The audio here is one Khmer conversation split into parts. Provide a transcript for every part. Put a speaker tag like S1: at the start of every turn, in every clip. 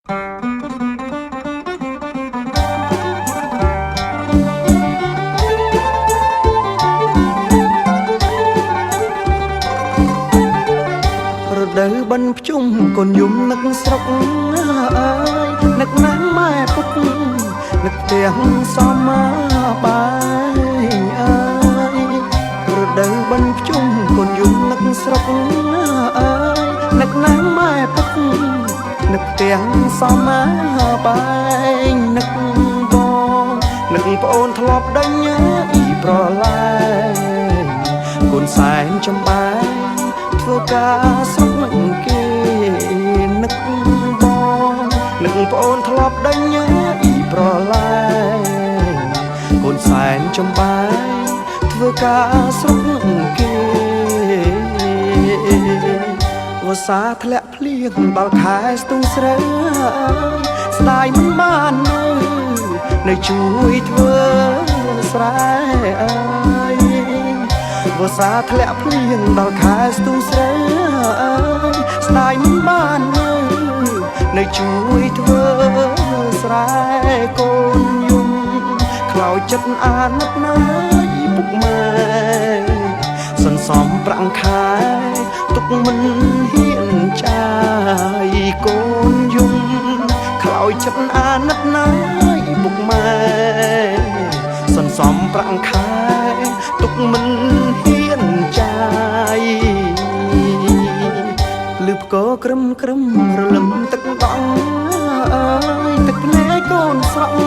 S1: រដូវបិណ្ឌភ្ជុំកូនយំនឹកស្រុកអើយនឹកណាស់ម៉ែពុកនឹកផ្ទះសមបាយអើយរដូវបិណ្ឌភ្ជុំកូនយំនឹកស្រុកអើយនឹកណាស់ម៉ែពុកនឹកផ្ទះសមបាយនឹកបងនឹកប្អូនធ្លាប់ដេញអ៊ីប្រឡែងកូនសែនចំបែងធ្វើការស្រុកគេនឹកបងនឹកប្អូនធ្លាប់ដេញអ៊ីប្រឡែងកូនសែនចំបែងធ្វើការស្រុកគេវស្សាធ្លាក់ភ្លៀងដល់ខែស្ទូងស្រូវស្ដាយមិនបាននៅជួយធ្វើស្រែអើយវស្សាធ្លាក់ភ្លៀងដល់ខែស្ទូងស្រូវស្ដាយមិនបាននៅជួយធ្វើស្រែកូនយំខ្លោចចិត្តអាណិតណាយពុកម៉ែសន្សំប្រាក់ខែទុកមិនហ៊ានចាយកូនយំខ្លោចចិត្តអាណិតណាយពុកម៉ែសន្សំប្រាក់ខែទុកមិនហ៊ានចាយលឺផ្គរក្រឹមក្រឹមរលឹមទឹកដងអើយទឹកភ្នែកកូនស្រក់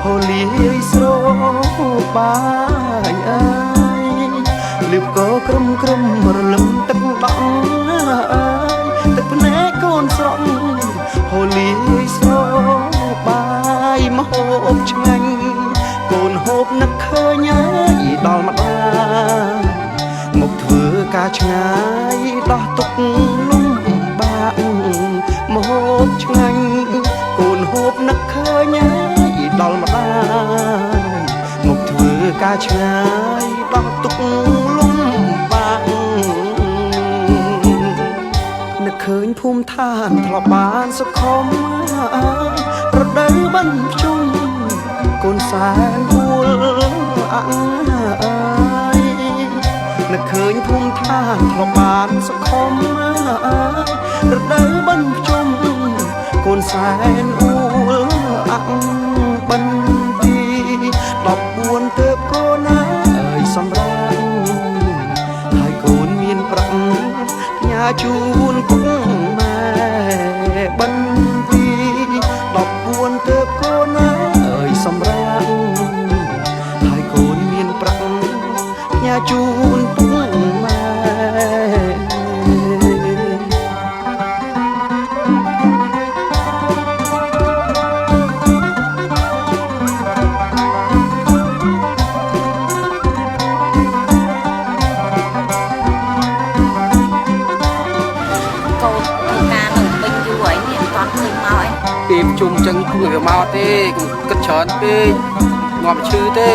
S1: ហូរលាយស្របាយអើយលឺផ្គរក្រឹមក្រឹមរលឹមទឹកដងអើយទឹកភ្នែកកូនស្រក់ហូរលាយស្របាយមហូបឆ្ងាញ់កូនហូបនឹកឃើញហើយដល់ម្ដាយមកធ្វើការឆ្ងាយដោះទុកលំបាកមហូបឆ្ងាញ់កូនហូបនឹកឃើញហើយដល់ម្ដាយមកធ្វើការឆ្ងាយដោះទុកលំបាកនឹកឃើញភូមិឋានធ្លាប់បានសុខុមរដូវបិណ្ឌភ្ជុំកូនសែនអួលអើយនឹកឃើញភូមិឋានធ្លាប់បានសុខុមរដូវបិណ្ឌភ្ជុំកូនសែនអួលអបិណ្ឌទី14ទើបកូនអើយសម្រាប់ហើយកូនមានប្រាក់ផ្ញើជូនពុកម៉ែបិណ្ឌទី14ទើបកូនអើយសម្រាប់ហើយកូនមានប្រាក់ផ្ញើជូនពុកម៉ែ
S2: កូនធ្វើការនៅពេញយូរហើយនេះអត់ឃើញមកអី
S3: ពេលប្រជុំចឹងគួរវាមកទេកុំគិតច្រើនពេកងាប់ឈឺទេ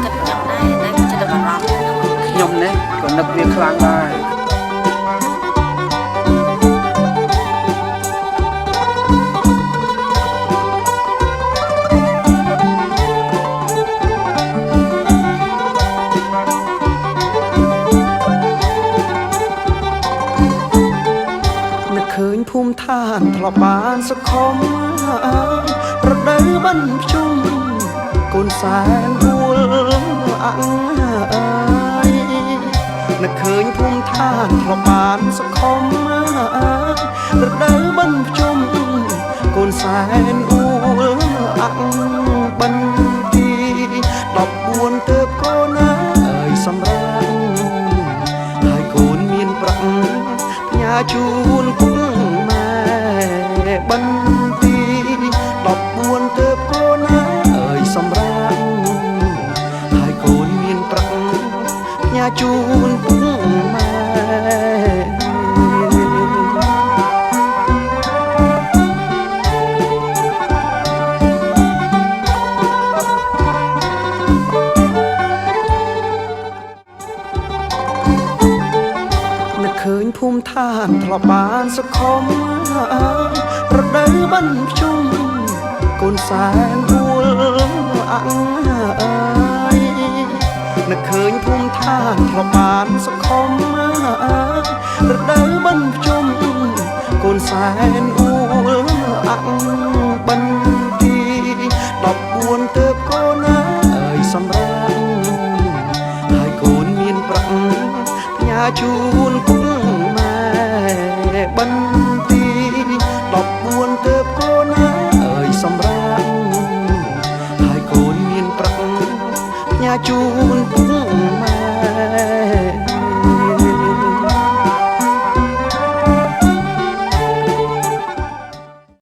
S2: គិតចឹងដែរតែចិត្តបារម្ភ
S3: ខ្ញុំនេះក៏នឹកវាខ្លាំងដែរ
S1: នឹកឃើញភូមិឋានធ្លាប់បានសុខុមរដូវបិណ្ឌភ្ជុំកូនសែនអួលអើយនឹកឃើញភូមិឋានធ្លាប់បានសុខុមរដូវបិណ្ឌភ្ជុំកូនសែនអួលអបិណ្ឌទី14ទើបកូនអើយសម្រាប់ហើយកូនមានប្រាក់ផ្ញើជូនពុកម៉ែបិណ្ឌទី14ទើបកូនអើយសម្រាប់ហើយកូនមានប្រាក់ផ្ញើជូនពុកម៉ែនឹកឃើញភូមិឋានធ្លាប់បានសុខុមរ ដូវបិណ្ឌភ្ជុំកូនសែនអួលអាំងអើយនឹកឃើញភូមិឋានធ្លាប់បានសុខុមរដូវបិណ្ឌភ្ជុំកូនសែនអួលអាំងបិណ្ឌទី14ទើបកូនអើយសម្រាប់ហើយកូនមានប្រាក់ផ្ញើជូនពុកម៉ែបិណ្ឌទី14ទើបកូនអើយសម្រាប់ហើយកូនមានប្រាក់ផ្ញើជូន